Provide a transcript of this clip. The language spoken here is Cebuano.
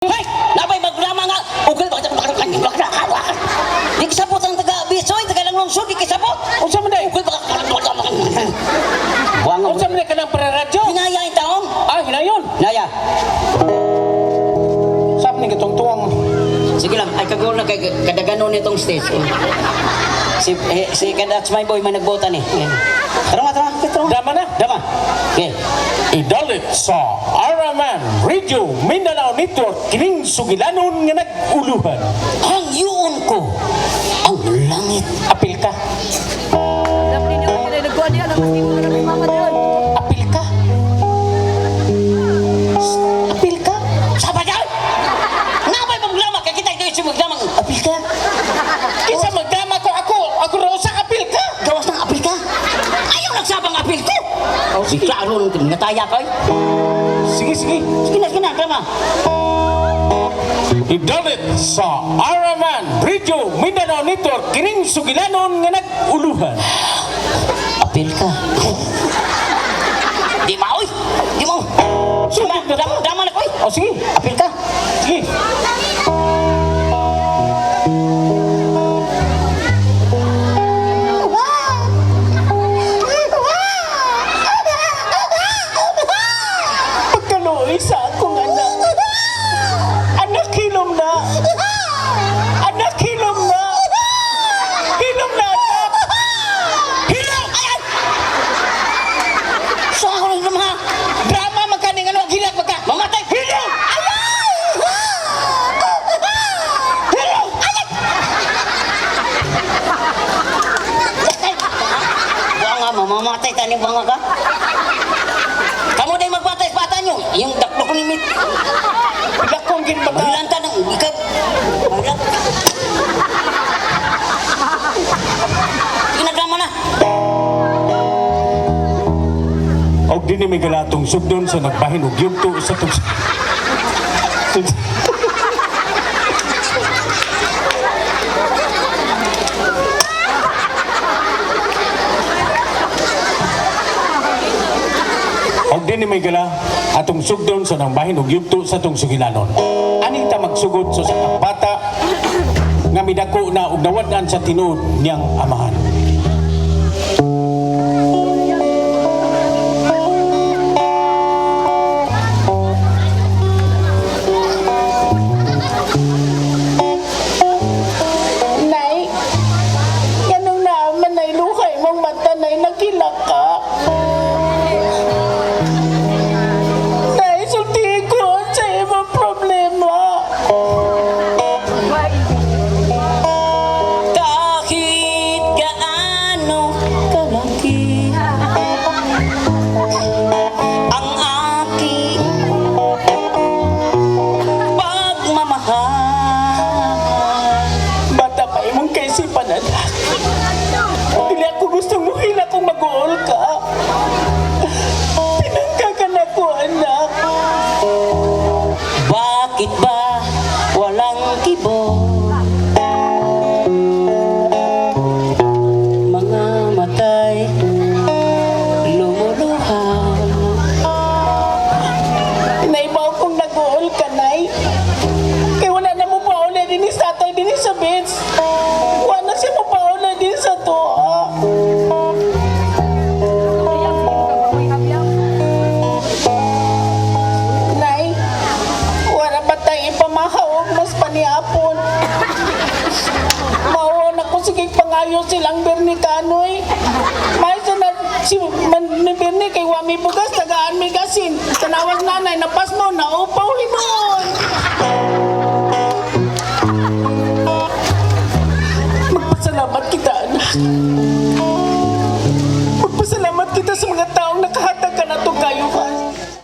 Hey, nabay magdrama nga. Ukol di kisabot ang taga Bisoy, taga lang lungsod, di kisabot. Unsa man day? Ukol. Buang. Unsa man day kanang para-radyo? Hinaya yung taong. Ah, hinayon. Naya. Saan ni katong tuwang? Sige lang, ay kagol na kay kadaganon nitong stage. Oh. Si eh, si that's my boy man nagbota ni. Eh. Tara nga, tara. Tara. Drama na. Drama. Okay. Idalit sa RMN Radio Mindanao Network kining sugilanon nga nag-uluhan. Ang yun ko, ang langit. Apil ka. Apil ka. Apil ka. Sabay yan! Nabay magdrama kay kita ito yung magdrama. Apil ka. Kinsa magdrama ko ako? Ako ra usa, apil ka. Gawas ng apil ka. Ayaw nagsabang apil ko. Oh, Si sige. klaro nung nataya ka. Eh. Sige, sige. Sige na, sige na, drama. Idalit sa RMN Radio Mindanao Network kining sugilanon nga nag-uluhan. Apil ka. Di maoy. Di mo. Sugod na Drama, drama na ko. Eh. Oh, sige. Apil ka. Sige. Pagkaluoy sa akong anak. Anak, hilom na. Anak, hilom na. Hilom na, anak. Hilom! Ayan! So ako ng drama. Drama magkaning ano, hilak magka. Mamatay. Hilom! Ayaw! Hilom! Ayay! Buang nga, mamamatay ka ni buang ka. Kamu dahil magbantay sa bata nyo. Yung daklo ko ni Mit. Hilak kong ginbaka. Mahilanta ng ikaw. Mahilanta. Sige na, drama na. Og dinhi may galatong sugdon sa nagbahin og yugto sa tug. Og dinhi may gala atong sugdon sa nangbahin og yugto sa tong sugilanon. Ani ta magsugod sa usa ka bata nga midako na og nawad-an sa tinuod niyang amahan. Nay, ganong naaman nay luhay mong mata nay nagilak ka. Nay, sultihin ko sa imong problema. Kahit gaano kalaki ang aking pagmamahal. Bata pa imong kaisipan, anak. Dili ako gustong muhila kung mag-uol ka. Pinangka ka na ko, anak. Bakit ba walang kibo? Mga matay lumuluha. Naibaw kong nag-uol ka, Nay. Kaya wala na mo paula din ni tatay din sa beds. Wala na siya mo paula din sa toa. Nay, wala ba tayo ipamahaog mas paniapon? Mao na ko sige pangayo silang Bernie Kanoy. May na si man, ni Bernie kay wami bugas tagaan mi gasin. Tanawas nanay napas mo na upaw hinuon. Magpasalamat kita, anak.